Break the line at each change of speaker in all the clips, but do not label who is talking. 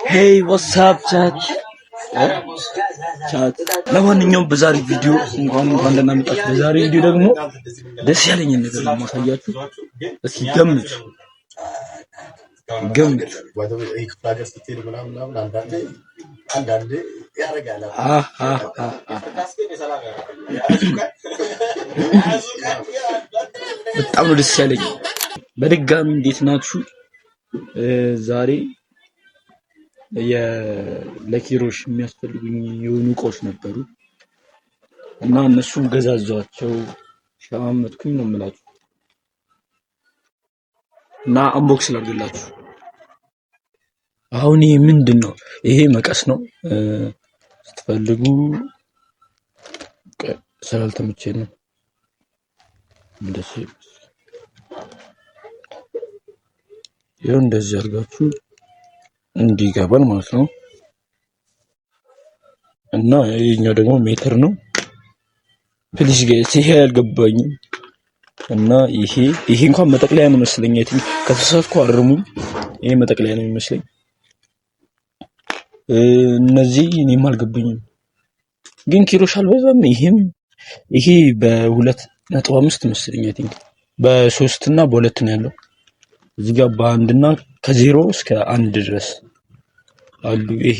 Hey, what's up, chat chat። ለማንኛውም በዛሬ ቪዲዮ እንኳን ደህና መጣችሁ። በዛሬ ቪዲዮ ደግሞ ደስ ያለኝን ነገር ነው የማሳያችሁ። እስኪ ገምቱ ገምቱ።
ክፍለ ሀገር ስትሄድ ምናምን ምናምን አንዳንዴ አንዳንዴ ያደርጋል።
አ በጣም ነው ደስ ያለኝ። በድጋሚ እንዴት ናችሁ? ዛሬ ለኪሮሽ የሚያስፈልጉኝ የሆኑ እቃዎች ነበሩ እና እነሱም ገዛዟቸው ሸማመትኩኝ ነው የምላችሁ እና unbox ላድርግላችሁ። አሁን ይሄ ምንድን ነው? ይሄ መቀስ ነው። ስትፈልጉ ስላልተመቸኝ ነው እንደዚህ ይኸው እንደዚህ አድርጋችሁ እንዲገባል ማለት ነው። እና ይሄኛው ደግሞ ሜትር ነው። Please guys፣ ይሄ አልገባኝም። እና ይሄ እንኳን መጠቅለያ ነው መሰለኝ። I think ከተሳሳትኩ አርሙኝ። ይሄ መጠቅለያ ነው የሚመስለኝ። እነዚህ እኔም አልገባኝም፣ ግን ኪሮሽ አልበዛም። ይሄም ይሄ በ2.5 መሰለኝ፣ I think በ3 እና በ2 ነው ያለው። እዚህ ጋር በ1 እና ከ0 እስከ 1 ድረስ አሉ። ይሄ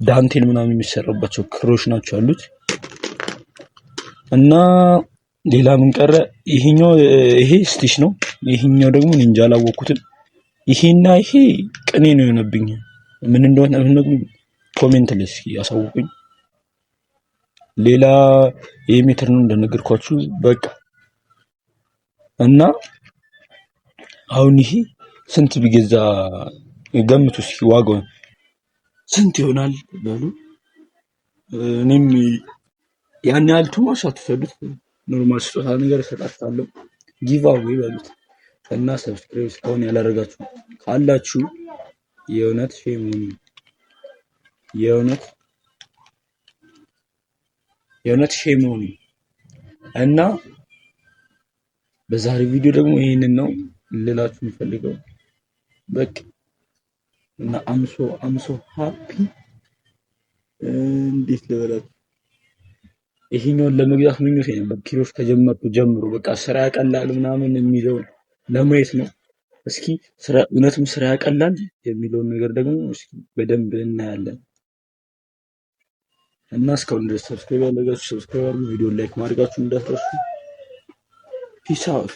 ዳንቴል ምናምን የሚሰራባቸው ክሮች ናቸው ያሉት። እና ሌላ ምን ቀረ? ይሄኛው ይሄ stitch ነው። ይሄኛው ደግሞ እኔ እንጃ አላወቅኩትም። ይሄና ይሄ ቅኔ ነው የሆነብኝ። ምን እንደሆነ ምን comment ላይ እስኪ ያሳውቁኝ። ሌላ ይሄ ሜትር ነው እንደነገርኳችሁ በቃ። እና አሁን ይሄ ስንት ቢገዛ ገምቱ እስኪ፣ ዋጋውን ስንት ይሆናል በሉ። እኔም ያን ያህል too much አትውሰዱት። Normal ስጦታ ነገር እሰጣችኋለሁ። Giveaway በሉት። እና subscribe እስካሁን ያላደረጋችሁ ካላችሁ የእውነት shame on፣ የእውነት የእውነት shame on። እና በዛሬ ቪዲዮ ደግሞ ይሄንን ነው ልላችሁ የምፈልገው። በቃ እና I'm so happy። እንዴት ልበላችሁ፣ ይሄኛውን ለመግዛት ምኞቴ ነበር። ኪሮሽ ከጀመርኩ ጀምሮ በቃ ስራ ያቀላል ምናምን የሚለውን ለማየት ነው። እስኪ ስራ እውነትም ስራ ያቀላል የሚለውን ነገር ደግሞ እስኪ በደንብ እናያለን። እና እስካሁን ድረስ subscribe ያላደረጋችሁ subscribe አድርጉ፣ ቪዲዮ like ማድረጋችሁ እንዳትረሱ። Peace out.